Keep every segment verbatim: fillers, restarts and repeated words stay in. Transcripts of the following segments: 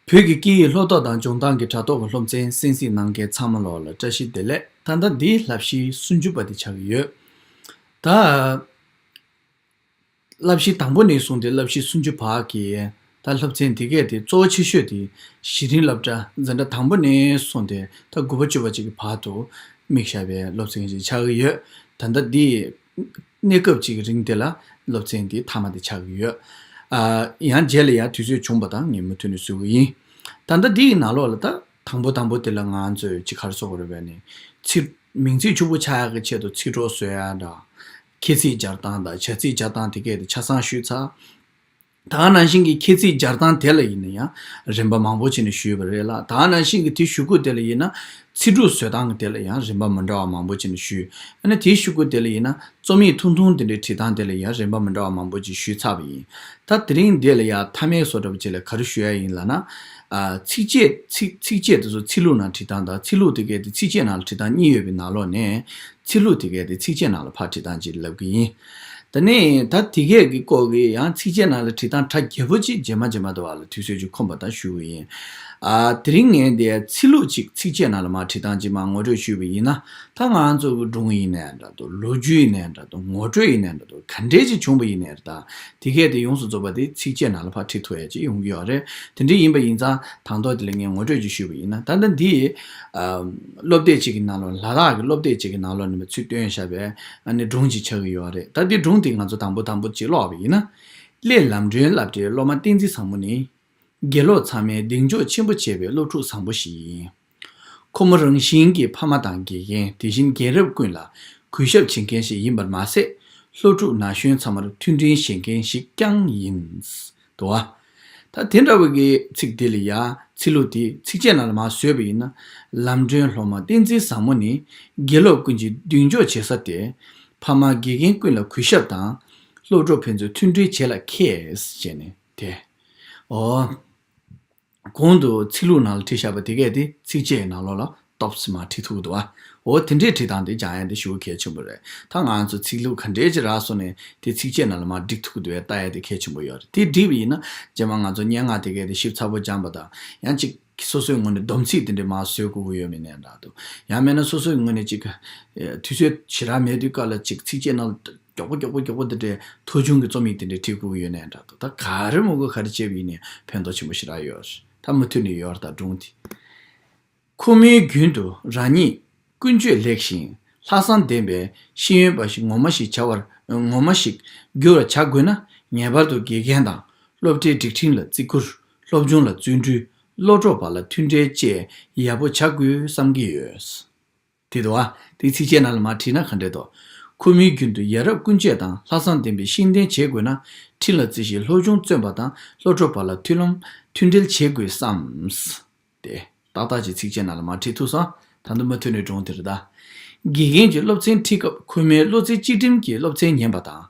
བོད་ཀྱི་སྐད་ཡིག་ལྷོ་ཐོག་དང་ལྗོངས་ཐང་གི་དྲ་ཐོག་གི་སློབ་ཚན་གསན་གཟིགས་གནང་མཁན་ཚང་མ་ལོག་ལ་བཀྲ་ཤིས་བདེ་ལེགས། ད་ལྟ་འདི་བསླབ་གཞི་སུམ་ཅུ་པ་དེ་ཆགས་ཀྱི་ཡོད། ད་བསླབ་གཞི་དང་པོ་ནས་བཟུང་སྟེ་བསླབ་གཞི་སུམ་ཅུ་བར་གྱི་ད་སློབ་ཚན་དེ་གས་དེ་གཙོ་བོ་ཆེ་ཤོས་དེ་གཞི་རིམ་སློབ་གྲྭ་འཛིན་གྲྭ་དང་པོ་ནས་བཟུང་སྟེ་ད་དགུ་པ་བཅུ་པ་བཅས་ཀྱི་བར་དུ་དམིགས་བཞག་པའི་སློབ་ཚན་ཞིག་ཆགས་ཀྱི་ཡོད། ད་ལྟ་འདི་གནས་སྐབས་ཅིག་གི་རིང་དེ་ལ་སློབ་ཚན་འདི་མཐའ་མ་དེ་ཆགས་ཀྱི་ཡོད། ཨ། ཡང་རྗེས་ལ་ཡང་དུས་ཚོད་བྱུང་པ་དང་ངས་མུ་མཐུད་ནས་བཟོ་གི་ཡིན། ད་ལྟ་འདི་ཡི་ནང་ལོགས་ལ་ད་དང་པོ་དང་པོ་དེ་ལ་ང་ཚོས་ཅིག་ག་རེ་བཟོ་དགོས་རེད་པས་ནི། ཚིག་མིང་ཚིག་ཕྱུག་པོ་ཆགས་ཡག་གི་ཆེད་དུ་ཚིག་གྲོགས་བཟོ་ཡག་འདྲ། ཁྱད་ཚིག་སྦྱར་སྟངས་དང་བྱ་ཚིག་སྦྱར་སྟངས་དེ་གས་དེ་ཆ་ཚང་ཞུས་ཚར། ད་ག་ནང་བཞིན་གྱི་ཁྱད་ཚིག་སྦྱར་སྟངས་དེ་ལ་ཡིན་ན་ཡང་རིམ་པ་མང་པོ་བྱས་ནས་ཞུས་པ་རེད་ལ། ད་ག་ནང་བཞིན་གྱི་དེ་ཞུ་སྐུལ་དེ་ལ་ཡིན་ན་ཚིག་གྲོགས་བཟོ་སྟངས་ཀྱི་དེ་ལ་ཡང་རིམ་པ་མི་འདྲ་བ་མང་པོ་བྱས་ནས་ཞུས། ཨ་ནི་དེ་ཞུ་སྐུལ་དེ་ལ་ཡིན་ན་རྩོམ་ཡིག་ཐུང་ཐུང་དེ་འདྲའི་བྲིས་སྟངས་དེ་ལ་ཡང་རིམ་པ་མི་འདྲ་བ་མང་པོ་ཅིག་ཞུས་ཚར་བ་ཡིན། ད་དེ་རིང་འདི་ལ་ཡང་མཐའ་མའི་བཟོ་འདྲ་པོ་ཅིག་ལ་ག་རེ་ཞུ་ཡ་ཡིན་ལབ་ན། ཨ། ཚིགས་བཅད་ཚིག་ཚིགས་བཅད་དེ་ཚོ་ཚིག་ལྷུག་ནང་བྲིས་སྟངས་དང་ཚིག་ལྷུག་དེ་གས་དེ་ཚིགས་བཅད་ནང་ལ་བྲིས་སྟངས་གཉིས་ཡོད་པའི་ནང་ལོགས་ནས་ཚིག་ལྷུག་དེ་གས་དེ་ཚིགས་བཅད་ནང་ལ་ཕར་བྲིས་སྟངས་ཅིག་ལབ་ཀྱི་ཡིན། དེ་ནས་ད་དེ་གས་ཀྱི་སྐོར་གྱི་ཡང་ཚིགས་བཅད་ནང་ལ་བྲིས་སྟངས་གྲ་རྒྱས་པོ་ཅིག་རྗེས་མ་རྗེས་མ་དུ་བ་ལ་དུས་ཚོད་ཅིག་ཁོམ་པ་དང་ཞུ་གི་ཡིན། ཨ། དེ་རིང་ངས་འདི་ཚིག་ལྷུག་ཅིག་ཚིགས་བཅད་ནང་ལ་མར་བྲིས་སྟངས་ཅིག་མར་ངོ་སྤྲོད་ཞུས་པ་ཡིན་ན། ད་ང་ཚོ་གི་སྒྲུང་ཡིན་ནའི་འདྲ་འདུག་ལོ་རྒྱུས་ཡིན་ནའི་འདྲ་འདུག་ངོ་སྤྲོད་ཡིན་ནའི་འདྲ་འདུག་ག་འདྲས་ཅིག་བྱུང་པ་ཡིན་ནའི་འདྲ་འདུག་དེ་གས་དེ་ཡོངས་སུ་རྫོགས་པ་དེ་ཚིགས་བཅད་ནང་ལ་ཕར་བྲིས་ཐུབ་ཡ་ཅིག་ཡོང་གི་ཡོད་རེད། དེ་འདྲས་ཡིན་པ་ཡིན་ཙང་དང་ཐོག་དེ་ལ་ངས་ངོ་སྤྲོད་ཅིག་ཞུས་པ་ཡིན་ན། ད་ལྟ་འདི་ཨ། སློབ་དེབ་ཅིག་གི་ནང་ལོགས་ལ་དྭགས་ཀྱི་སློབ་དེབ་ཅིག་གི་ནང་ལོགས་ནས་ཚུར་བཏོན་བཞག་པའི་ཨ་ནི་སྒྲུང་ཅིག་ཆགས་ཀྱི་ཡོད་རེད། ད་འདི་སྒྲུང་དེ་ང་ཚོ་དང་པོ་དང་པོ་ཅིག་ཀློག་པ་ཡིན་ན། གླེ་ལམ་སྒྲོན་སློབ་གྲྭའི་སློབ་མ་བསྟན་འཛིན་བཟང་མོ་ནི། དགེ་སློབ་ཚང་མའི་གདེང་འཇོག་ཆེན་པོ་བྱས་པའི་སློབ་ཕྲུག་བཟང་པོ་ཞིག་ཡིན། ཁོ་མོ་རང་བཞིན་གྱིས་ཕ་མ་དང་དགེ་རྒན་དེ་བཞིན་རྒན་རབས་ཀུན་ལ་གུས་ཞབས་བྱེད་མཁན་ཞིག་ཡིན་པར་མ་ཟད། སློབ་ཕྲུག་ན་གཞོན་ཚང་མར་མཐུན་སྒྲིལ་བྱེད་མཁན་ཞིག་ཀྱང་ཡིན། དོ། ད་དེ་འདྲ་བོ་གི་ཚིག་དེ་ལ་ཡ་ཚིག་ལྷུག་དེ་ཚིགས་བཅད་ནང་ལ་མར་བཟོས་པ་ཡིན་ན། ལམ་སྒྲོན་སློབ་མ་བསྟན་འཛིན་བཟང་མོ་ནི་དགེ་སློབ་ཀུན་གྱི་གདེང་འཇོག་བྱེད་ས་སྟེ། ཕ་མ་དགེ་རྒན་ཀུན་ལ་གུས་ཞབས་དང་། སློབ་གྲོགས་ཕན་ཚུན་མཐུན་སྒྲིལ་བྱེད་ལ་མཁས་ཞེས་ནས་དེ། འོ། གོང་དུ་ཚིག་ལྷུག་ནང་ལ་བྲིས་བཞག་པ་དེ་གས་དེ་ཚིགས་བཅད་ནང་ལོགས་ལ་ཏོག་ཙམ་མར་བྲིས་ཐུབ་ཀྱི་འདུག་ཨ། འོ་དེ་འདྲའི་བྲིས་སྟངས་དེ་སྦྱང་ཡ་དེ་ཞེ་པོ་གལ་ཆེན་པོ་རེད། ད་ང་ཚོ་ཚིག་ལྷུག་ག་འདྲའི་ཅིག་རག་སོང་ནས་དེ་ཚིགས་བཅད་ནང་ལ་མར་བསྒྲིགས་ཐུབ་ཀྱི་འདུག་པས་ལྟ་ཡ་དེ་གལ་ཆེན་པོ་ཡོད་རེད། དེ་བསྒྲིགས་པ་ཡིན་ན་རྗེས་མ་ང་ཚོ་སྙན་ངག་དེ་གས་དེ་ཞིབ་ཚགས་པོ་སྦྱངས་པ་དང་ཡང་ཅིག་སོ་སོའི་ངོས་ནས་སྡོམ་ཚིག་དེ་འདྲའི་མར་བཟོ་དགོས་ཀྱི་ཡོད་མེད་ནའི་འདྲ་འདུག་ཡང་མིན་ན་སོ་སོའི་ངོས་ནས་ཅིག་དུས་ཚོད་ཞེ་དྲག་མེད་དུས་སྐབས་ལ་ཅིག་ཚིགས་བཅད་ནང་ལ། མགྱོགས་པོ་མགྱོགས་པོ་མགྱོགས་པོ་དེ་འདྲའི་མཐོ་ཆུང་གི་རྩོམ་ཡིག་དེ་འདྲའི་བྲིས་དགོས་ཀྱི་ཡོད་ནའི་འདྲ་འདུག་ད་ག་རེ་མོ་གི་ག་རེ་བྱས་པ་ཡིན་ནའི་ཕན་ཐོགས་ཆེན་པོ་ཞེ་དྲག་ཡོད། ད་མུ་མཐུད་ནས་ཡོད་རེད་ད་སྒྲུང་དེ། ཁོ་མོའི་རྒྱུན་དུ་རང་ཉིད་ཀུན་སྤྱོད་ལེགས་ཤིང་ལྷག་བསམ་ལྡན་པའི་ཤེས་ཡོན་པ་ཞིག་ངོ་མ་ཞིག་བྱ་བར་ངོ་མ་ཞིག་འགྱུར་བར་བྱ་དགོས་ན། ངེས་པར་དུ་དགེ་རྒན་དང་སློབ་གྲྭའི་སྒྲིག་ཁྲིམས་ལ་བརྩི་བཀུར། སློབ་སྦྱོང་ལ་བརྩོན་འགྲུས། སློབ་གྲོགས་བར་ལ་མཐུན་འབྲེལ་བཅས་ཡག་པོ་བྱ་དགོས་བསམ་གྱི་ཡོད། དེ་འདུག་ཨ། དེ་ཚིགས་བཅད་ནང་ལ་མར་བྲིས་ན་ག་འདྲས་འདུག་ཁོ་མོའི་རྒྱུན་དུ་ཡ་རབས་ཀུན་སྤྱོད་དང་ལྷག་བསམ་ལྡན་པའི་ཤེས་ལྡན་བྱེད་དགོས་ན། ཁྲིམས་ལ་བརྩི་ཞིང་སློབ་སྦྱོང་བརྩོན་པ་དང་སློབ་གྲོགས་བར་ལ་མཐུན་ལམ་མཐུན་འབྲེལ་བྱེད་དགོས་བསམ། དེ་ཏག་ཏག་ཅིག་ཚིགས་བཅད་ནང་ལ་མར་བྲིས་ཐུབ་སོང་། ད་དུང་མུ་མཐུད་ནས་སྒྲུང་དེ་རེད་ད། དགེ་རྒན་གྱིས་སློབ་ཚན་ཁྲིད་སྐབས་ཁོ་མོས་བློ་རྩེ་གཅིག་སྒྲིམ་གྱིས་སློབ་ཚན་ཉན་པ་དང་།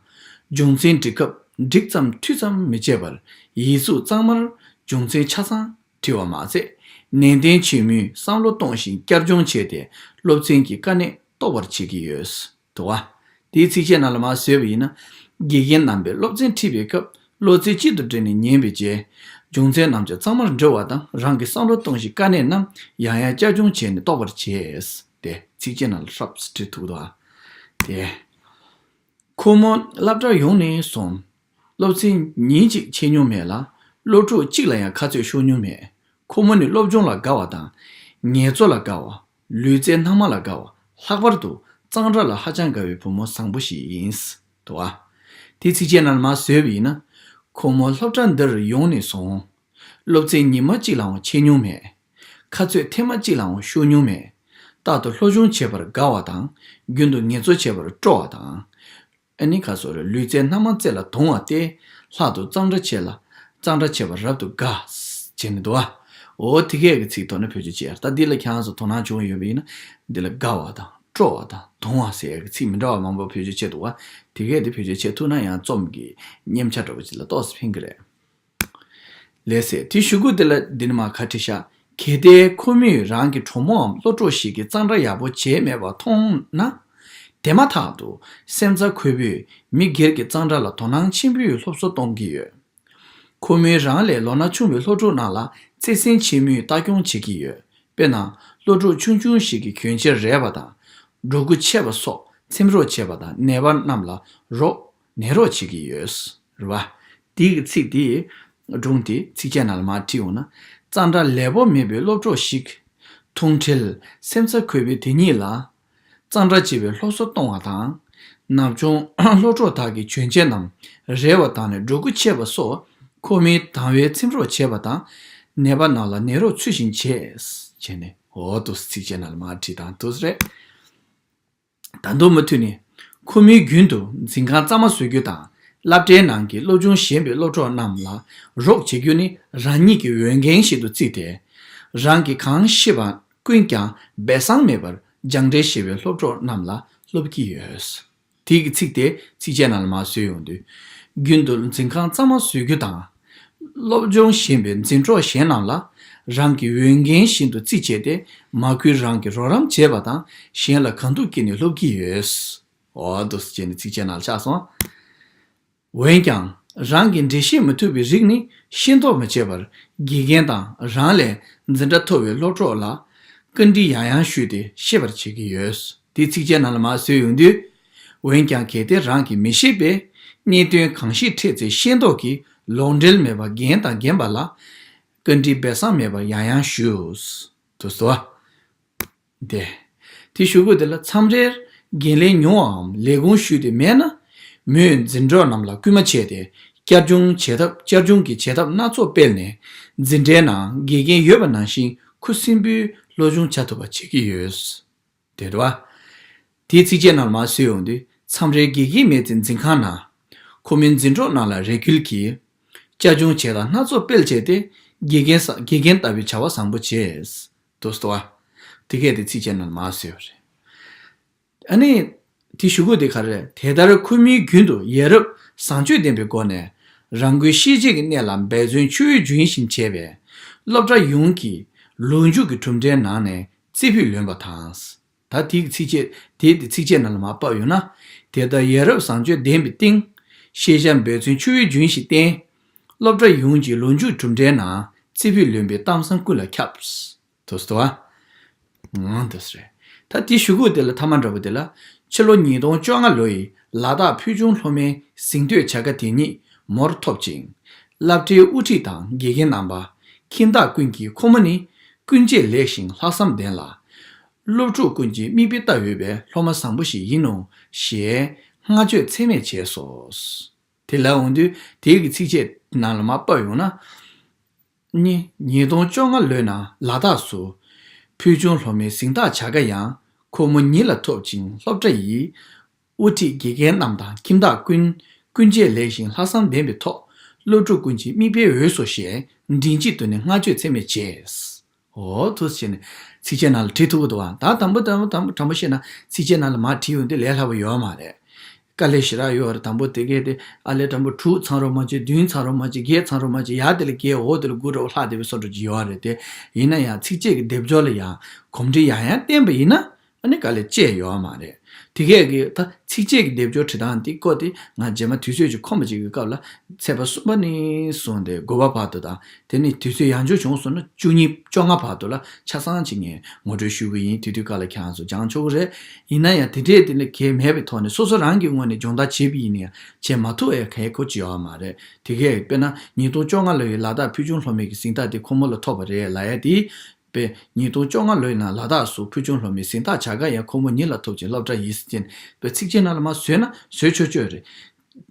སྦྱོང་ཚན་སྒྲིག་སྐབས་འགྲིག་ཙམ་འཐུས་ཙམ་མི་བྱེད་པར་ཡིག་གཟུགས་གཙང་མར་སྦྱོང་ཚན་ཆ་ཚང་བྲིས་པ་མ་ཟད། ནན་ཏན་ཆེན་མོས་བསམ་བློ་གཏོང་ཞིང་བསྐྱར་སྦྱོང་བྱས་ཏེ་སློབ་ཚན་གྱི་དཀའ་གནད་རྟོགས་པར་བྱེད་ཀྱི་ཡོད། དོ། དེའི་ཚིགས་བཅད་ནང་ལ་མར་བཟོས་པ་ཡིན་ན། དགེ་རྒན་རྣམ་པས་སློབ་ཚན་ཁྲིད་པའི་སྐབས་བློ་རྩེ་གཅིག་ཏུ་སྒྲིམ་ནས་ཉན་པའི་རྗེས། སྦྱོང་ཚན་རྣམས་ཀྱང་གཙང་མར་འགྲོ་བ་དང་རང་གིས་བསམ་བློ་གཏོང་ཞིང་དཀའ་གནད་རྣམས་ཡང་ཡང་བསྐྱར་སྦྱོང་བྱས་ནས་རྟོགས་པར་བྱས། དེ་ཚིགས་བཅད་ནང་ལ་ཧྲབ་ཙམ་བྲིས་ཐུབ་འདུག་ཨ། དེ། ཁོ་མོ་སློབ་གྲྭར་ཡོང་ནས་བཟུང་། སློབ་ཚན་ཉིན་གཅིག་ཆད་མྱོང་མེད་ལ། སློབ་ཕྲུག་གཅིག་ལ་ཡང་ཁ་རྩོད་ཤོར་མྱོང་མེད། ཁོ་མོ་ནི་སློབ་སྦྱོང་ལ་དགའ་བ་དང་། ངལ་རྩོལ་ལ་དགའ་བ། ལུས་རྩལ་སྣ་མང་ལ་དགའ་བ། ལྷག་པར་དུ་གཙང་སྦྲ་ལ་ཧ་ཅང་དགའ་བའི་བུ་མོ་བཟང་པོ་ཞིག་ཡིན། དོ། དེ་ཚིགས་བཅད་ནང་ལ་མར་བཟོས་པ་ཡིན་ན། ཁོ་མོ་སློབ་གྲྭ་འདིར་ཡོང་ནས་བཟུང་། སློབ་ཚན་ཉི་མ་གཅིག་ལའང་ཆད་མྱོང་མེད། ཁ་རྩོད་ཐེངས་མ་གཅིག་ལའང་ཤོར་མྱོང་མེད། རྟག་ཏུ་སློབ་སྦྱོང་བྱེད་པར་དགའ་བ་དང་། རྒྱུན་དུ་ངལ་རྩོལ་བྱེད་པར་སྤྲོ་བ་དང་། ཨ་ནི་ཁ་སོ་རེ་ལུས་རྩལ་སྣ་མང་རྩེ་ལ་དུང་བ་སྟེ། ལྷག་ཏུ་གཙང་སྦྲ་བྱེད་ལ། གཙང་སྦྲ་བྱེད་པར་རབ་ཏུ་དགའ། བྱས་ནས་འདུག་བ། འོ་དེ་གས་ཀྱི་ཚིག་ཐོག་ནས་བེད་སྤྱོད་བྱས། ད་འདི་ལ་ཁྱེད་རང་ཚོ་དོ་སྣང་བྱུང་ཡོད་པ་ཡིན་ན། འདི་ལ་དགའ་བ་དང་སྤྲོ་བ་དང་དུང་བ་ཟེར་ཡག་གི་ཚིག་མི་འདྲ་བ་མང་པོ་བེད་སྤྱོད་བྱས་འདུག་བ། དེ་གས་དེ་བེད་སྤྱོད་བྱས་ཐུབ་ན་ཡང་རྩོམ་གྱི་སྙེམས་ཆ་འདྲ་པོ་ཅིག་ལ་ཏོག་ཙམ་ཕན་གྱི་རེད། ལགས་སེ། དེ་ཞུ་སྐུལ་དེ་ལ་འདི་ནས་མར་ཁ་བྲིས་ཤག་གལ་ཏེ་ཁོ་མོས་རང་གི་གྲོགས་མོའམ་སློབ་གྲོགས་ཤིག་གིས་གཙང་སྦྲ་ཡག་པོ་བྱས་མེད་པ་མཐོང་ན། དེ་མ་ཐག་ཏུ་སེམས་རྩ་འཁོལ་པོས་མི་སྒེར་གྱི་གཙང་སྦྲ་ལ་དོ་སྣང་ཆེན་པོས་སློབ་གསོ་གཏོང་གི་ཡོད། ཁོ་མོས་རང་ལས་ལོ་ན་ཆུང་བའི་སློབ་ཕྲུག་རྣམས་ལ་བརྩེ་སེམས་ཆེན་མོས་ལྟ་སྐྱོང་བྱེད་ཀྱི་ཡོད། དཔེར་ན། སློབ་ཕྲུག་ཆུང་ཆུང་ཞིག་གིས་གྱོན་ཆས་རལ་བ་དང་། སྒྲོ་གུ་ཆད་པ་སོགས་ཚིམ་རོགས་བྱེད་པ་དང་ནད་པ་རྣམས་ལ་རོགས་ནད་རོགས་བྱེད་ཀྱི་ཡོད། རེད་བ། དེའི་ཚིག་དེ། སྒྲུང་དེ་ཚིགས་བཅད་ནང་ལ་མར་བྲིས་འོང་ན། གཙང་སྦྲ་ལེགས་པོ་མེད་པའི་སློབ་གྲོགས་ཤིག་མཐོང་འཕྲལ་སེམས་རྩ་འཁོལ་བའི་དེ་ཉིད་ལ། གཙང་སྦྲ་བྱེད་པའི་སློབ་གསོ་གཏོང་བ་དང་། ནབ་ཆུང་སློབ་གྲོགས་དག་གི་གྱོན་ཆས་རྣམས་རལ་བ་དང་ནི་སྒྲོ་གུ་ཆད་པ་སོགས་ཁོ་མོའི་དང་བས་ཚིམ་རོགས་བྱེད་པ་དང་། ནད་པ་རྣམས་ལ་ནད་རོགས་ཚུལ་བཞིན་བྱས། བྱས་ནས་འོ་ཏོ་ཚིགས་བཅད་ནང་ལ་མར་བྲིས་དང་དུས་རེད། ད་དུང་མུ་མཐུད་ནས། ཁོ་མོས་རྒྱུན་དུ་འཛིན་ཁང་གཙང་མ་བཟོ་རྒྱུ་དང་། སློབ་གྲྭའི་ནང་གི་སློབ་སྦྱོང་ཞན་པའི་སློབ་གྲོགས་རྣམས་ལ་རོགས་བྱེད་རྒྱུ་ནི་རང་ཉིད་ཀྱི་འོས་འགན་ཞིག་ཏུ་བརྩིས་ཏེ། རང་གིས་གང་ཤེས་པ་ཀུན་ཀྱང་སྦས་གསང་མེད་པར་སྦྱང་འབྲས་ཞན་པའི་སློབ་གྲོགས་རྣམས་ལ་སློབ་ཀྱི་ཡོད། དེའི་ཚིག་དེ་ཚིགས་བཅད་ནང་ལ་མར་བཟོས་ཡོང་དུས། རྒྱུན་དུ་འཛིན་ཁང་གཙང་མ་བཟོ་རྒྱུ་དང་། སློབ་སྦྱོང་ཞན་པའི་འཛིན་གྲོགས་གཞན་རྣམས་ལ་རང་གི་འོས་འགན་བཞིན་དུ་བརྩིས་བྱས་ཏེ། མ་བསྐུལ་རང་གིས་རོགས་རམ་བྱེད་པ་དང་གཞན་ལ་གང་ཐུབ་བསྐྱེད་ནས་སློབ་ཀྱི་ཡོད། འོ་འདུག་སེ་བྱས་ནས་ཚིགས་བཅད་ནང་ལ་ཆགས་སོང་། འོན་ཀྱང་རང་གིས་འགྲེལ་བཤད་མི་ཐུབ་པའི་རིགས་ནི་ཤེས་རྟོགས་མི་བྱེད་པར་དགེ་རྒན་དང་རང་ལས་འཛིན་གྲྭ་མཐོ་བའི་སློབ་གྲོགས་ལ་བཀའ་འདྲི་ཡང་ཡང་ཞུས་ཏེ་ཤེས་པར་བྱེད་ཀྱི་ཡོད། དེ་ཚིགས་བཅད་ནང་ལ་མར་བཟོས་ཡོང་དུས། འོན་ཀྱང་གལ་ཏེ་རང་གིས་མི་ཤེས་པས་གནད་དོན་གང་ཞིག་འཕྲད་ཚེ་ཤེས་རྟོགས་ཀྱིས་ལོག་འགྲེལ་མེད་པར་རྒན་དང་རྒན་པ་ལ་བཀའ་འདྲི་སྦས་གསང་མེད་པར་ཡང་ཡང་ཞུ། དུ་སོ། དེ། དེ་ཞུ་དགོས་དེ་ལ་མཚམས་རེར་འགན་ལེན་ཉུང་བའམ་ལས་ཁུངས་ཞུས་ཏེ་མེད་ན། མོས་འཛིན་གྲོགས་རྣམས་ལ་སྐུལ་མ་བྱས་ཏེ་བསྐྱར་སྦྱོང་བྱེད་ཐབས་བསྐྱར་སྦྱོང་གི་བྱེད་ཐབས་སྣ་ཚོགས་སྤེལ་ནས་འཛིན་གྲྭའི་ནང་དགེ་རྒན་ཡོད་པ་ནང་བཞིན་ཁུ་སིམ་པོའི་སློབ་སྦྱོང་བྱ་ཐུབ་པ་བྱེད་ཀྱི་ཡོད། དེ་རེད་བ། དེའི་ཚིགས་བཅད་ནང་ལ་མར་བཟོས་ཡོང་དུས་མཚམས་རེར་དགེ་རྒན་མེད་ཚེ་འཛིན་ཁང་ནང་ཁོ་མོའི་འཛིན་གྲོགས་རྣམས་ལ་རེ་སྐུལ་གྱིས་བསྐྱར་སྦྱོང་བྱེད་སྟངས་སྣ་ཚོགས་སྤེལ་བྱས་ཏེ་དགེ་རྒན་ས་དགེ་རྒན་ལྟ་བུའི་བྱ་བ་བཟང་པོ་བྱས། དུ་སྟོ་བ། དེ་གས་དེ་ཚིགས་བཅད་ནང་ལ་མར་བཟོས་པ་རེད། ཨ་ནི། དེ་ཞུ་དགོས་དེ་ག་རེ་རེད། དེ་ལྟར་ཁོ་མོས་རྒྱུན་དུ་ཡ་རབས་བཟང་སྤྱོད་ལྡན་པའི་སྒོ་ནས་རང་འགུལ་ཤེས་བྱེད་ཀྱི་གནས་ལ་འབད་བརྩོན་ཆུ་བོའི་རྒྱུན་བཞིན་བྱས་པས། སློབ་གྲྭ་ཡོངས་ཀྱི་ལོ་མཇུག་གི་གྲུབ་འབྲས་ནང་ནས་རྩེ་ཕུད་ལོན་པ་དང་། ད་དེའི་ཚིགས་བཅད་དེ་དེ་ཚིགས་བཅད་ནང་ལ་མར་ཕབ་ཡོང་ན། དེ་ལྟར་ཡ་རབས་བཟང་སྤྱོད་ལྡན་པའི་སྟེང་། ཤེས་བྱ་འབད་བརྩོན་ཆུ་བོའི་རྒྱུན་བཞིན་བསྟེན། སློབ་གྲྭ་ཡོངས་ཀྱི་ལོ་མཇུག་གྲུབ་འབྲས་ནང་རྩེ་ཕུད་ལོན་པའི་གཏམ་བཟང་ཀུན་ལ་ཁྱབ། དུ་སྟོ་བ། ང་དུ་རེད། ད་དེ་ཞུ་དགོས་དེ་ལ་ཐ་མ་འདྲ་པོ་དེ་ལ། ཕྱི་ལོ་ཉིས་སྟོང་བཅོ་ལྔ་ལོ་ཡི་ལ་དྭགས་ཕུལ་བྱུང་སློབ་མའི་གཟེངས་བསྟོད་བྱ་དགའ་དེ་ཉིད་མོར་ཐོབ་ཅིང་། སློབ་གྲྭའི་དབུ་ཁྲིད་དང་དགེ་རྒན་རྣམ་པ། ཁྱིམ་བདག་ཀུན་གྱིས་ཁོ་མོ་ནི་ཀུན་སྤྱོད་ལེགས་ཤིང་ལྷག་བསམ་ལྡན་ལ། སློབ་ཕྲུག་ཀུན་གྱིས་མིག་དཔེ་ལྟ་འོས་པའི་སློབ་མ་བཟང་པོ་ཞིག་ཡིན་ནོ་ཞེས་བསྔགས་བརྗོད་ཚད་མེད་བྱས་སོ། དེ་ལ་འོང་དུས་དེའི་གི་ཚིགས་བཅད་ནང་ལ་མར་ཕབ་ཡོང་ན། ཉི་ཉིས་སྟོང་བཅོ་ལྔ་ལོའི་ནང་ལ་དྭགས་སུ་ཕུལ་བྱུང་སློབ་མའི་གཟེངས་རྟགས་བྱ་དགའ་ཡང་ཁོ་མོ་ཉིད་ལ་ཐོབ་ཅིང་སློབ་གྲྭ་ཡི་དབུ་ཁྲིད་དགེ་རྒན་རྣམས་དང་ཁྱིམ་བདག་ཀུན་ཀུན་སྤྱོད་ལེགས་ཤིང་ལྷག་བསམ་ལྡན་པའི་ཐོག་སློབ་ཕྲུག་ཀུན་གྱིས་མིག་དཔེ་འོས་སོ་ཞེས་མགྲིན་གཅིག་ཏུ་ནས་བསྔགས་བརྗོད་ཚད་མེད་བྱས། འོ་ཐུགས་རྗེ་ཆེ་ནས་ཚིགས་བཅད་ནང་ལ་བྲིས་ཐུབ་ཀྱི་འདུག་བ། ད་དང་པོ་དང་པོ་དང་པོ་དྲང་པོ་བཤད་ན་ཚིགས་བཅད་ནང་ལ་མར་བྲིས་ཡོང་དུས་ལས་སླ་པོ་ཡོད་མ་རེད། དཀའ་ལས་ཞེ་དྲག་ཡོད་རེད། དང་པོ་དེ་གས་དེ་ཨ་ལས་དང་པོ་དྲུག་ཚང་རོགས་མ་བྱེད། བདུན་ཚང་རོགས་མ་བྱེད། བརྒྱད་ཚང་རོགས་མ་བྱེད། ཡར་དེ་ལ་བརྒྱད་འོག་དེ་ལ་དགུ་འདྲ་པོ་ལྷག་བསྡད་པའི་བཟོ་འདྲ་ཅིག་ཡོད་རེད་དེ། ཡིན་ན་ཡང་ཚིགས་བཅད་ཀྱི་སྡེབ་སྦྱོར་ལ་ཡང་གོམས་འདྲིས་ཡང་ཡང་བསྟེན་པ་ཡིན་ན་ཨ་ནི་དཀའ་ལས་ཅི་ཡང་ཡོད་མ་རེད། དེ་གས་ཀྱི་ད་ཚིགས་བཅད་ཀྱི་སྡེབ་སྦྱོར་བྲིས་སྟངས་འདི་སྐོར་དེ་ང་རྗེས་མ་དུས་ཚོད་ཅིག་ཁོམ་པ་ཅིག་གི་སྐབས་ལ་ཚེས་པ་གསུམ་པ་ནས་བཟུང་སྟེ་དགུ་པ་བར་དུ་དང་། དེ་ནས་དུས་ཚོད་ཡང་འཇོག་བྱུང་སོང་ན་བཅུ་གཉིས་བཅོ་ལྔ་བར་དུ་ལ་ཆ་ཚང་ཅིག་ངས་ངོ་སྤྲོད་ཞུ་གི་ཡིན། དེ་དུས་སྐབས་ལ་ཁྱེད་རང་ཚོ་སྦྱང་ཆོག་གི་རེད། ཡིན་ན་ཡང་དེ་འདྲས་དེ་ལ་གལ་མེད་པའི་ཐོག་ནས་སོ་སོ་རང་གི་ངོས་ནས་སྦྱོང་བརྡར་བྱས་པ་ཡིན་ན་ཡང་བྱེད་མ་ཐུབ་པའི་གལ་ཁོ་ཅི་ཡོད་མ་རེད། དེ་གས་དཔེར་ན་ཉིས་སྟོང་བཅོ་ལྔ་ལོ་ཡི་ལ་དྭགས་ཕུལ་བྱུང་སློབ་མའི་གི་གཟེངས་རྟགས་དེ་ཁོ་མོ་ལ་ཐོབ་པ་རེད་ལབ་ཡ་དེ། པས་ཉིས་སྟོང་བཅོ་ལྔ་ལོའི་ནང་ལ་དྭགས་སུ་ཕུལ་བྱུང་སློབ་མའི་གཟེངས་རྟགས་བྱ་དགའ་ཡང་ཁོ་མོ་ཉིད་ལ་ཐོབ་ཅིང་སློབ་གྲྭ་ཡིས་ཟེར་ཅན་པའི་ཚིགས་བཅད་ནང་ལ་མ་བཟོས་ན་བཟོས་ཆོག་ཆོག་རེད།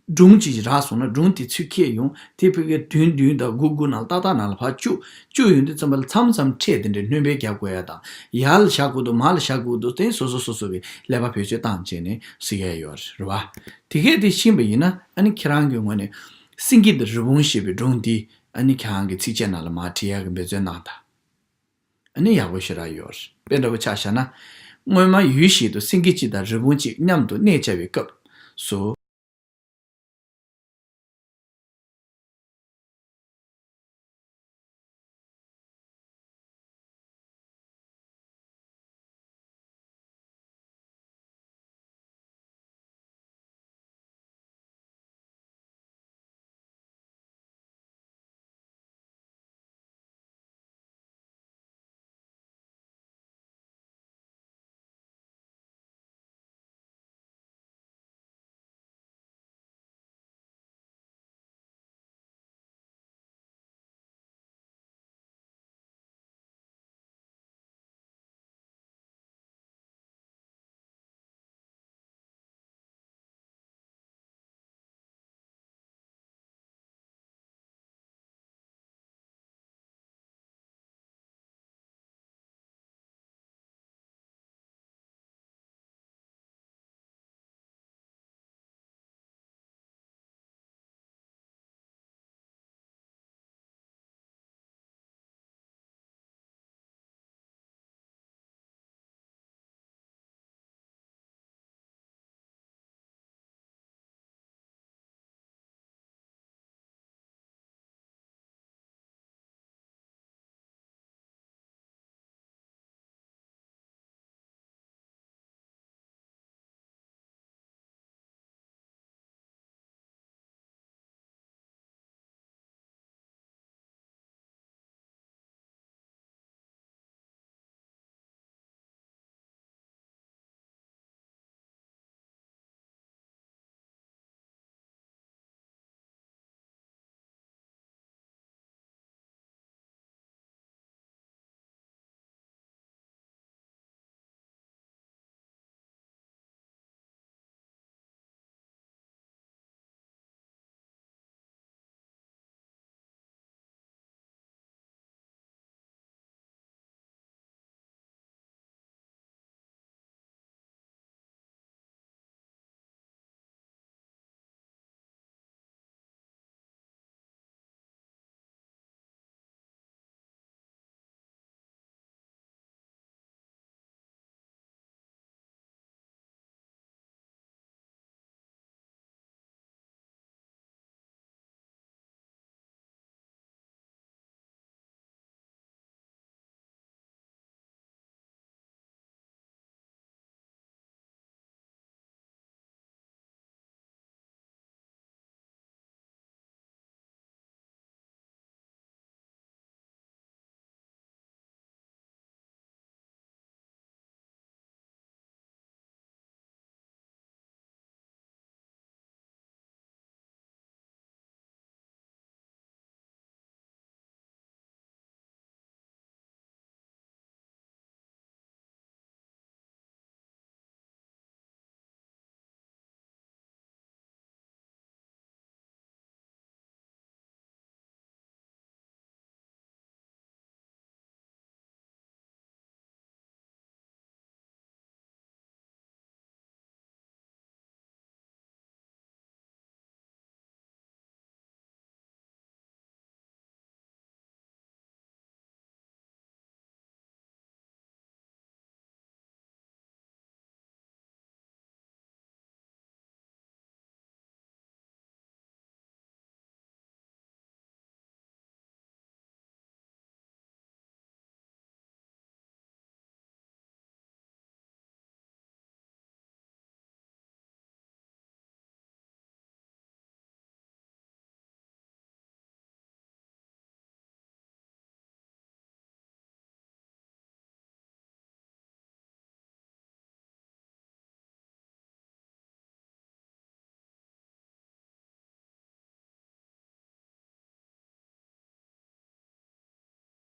སྒྲུང་ཅིག་རག་སོང་ན་སྒྲུང་དེ་ཚུར་ཁྱེར་ཡོང་། དེ་ཕ་གིའི་བདུན་བདུན་དང་དགུ་དགུ་ནང་ཏག་ཏག་ནང་ལ་ཕར་བཅུག་བཅུག་ཡོང་དུས་ཙམ་པ་ལ་མཚམས་མཚམས་ཕྲད་དེ་འདྲའི་སྣོན་པ་རྒྱག་དགོས་ཡ་དང་། ཡར་ལ་བཞག་དགོས་འདུག་མར་ལ་བཞག་དགོས་འདུག་དེ་སོ་སོ་སོ་སོ་གི་ཀླད་པ་བེད་སྤྱོད་བཏང་བྱས་ནས་གཟིགས་ཡ་ཡོད་རེད་བ། དེ་གས་དེ་ཤེས་པ་ཡིན་ན་ཨ་ནི་ཁྱེད་རང་གི་ངོས་ནས་སེང་གེ་དང་རི་བོང་ཞེས་པའི་སྒྲུང་འདི་ཨ་ནི་ཁྱེད་རང་གི་ཚིགས་བཅད་ནང་ལ་མར་བྲིས་ཡ་གི་འབད་བརྩོན་གནང་དང་། ཨ་ནི་ཡག་པོ་ཞེ་དྲག་ཡོད་རེད། དཔེ་འདྲ་པོ་ཆ་བཞག་ན། སྔོན་མ་ཡུལ་ཞིག་ཏུ་སེང་གེ་གཅིག་དང་རི་བོང་གཅིག་མཉམ་དུ་གནས་བཅའ་བའི་སྐབས་སུ།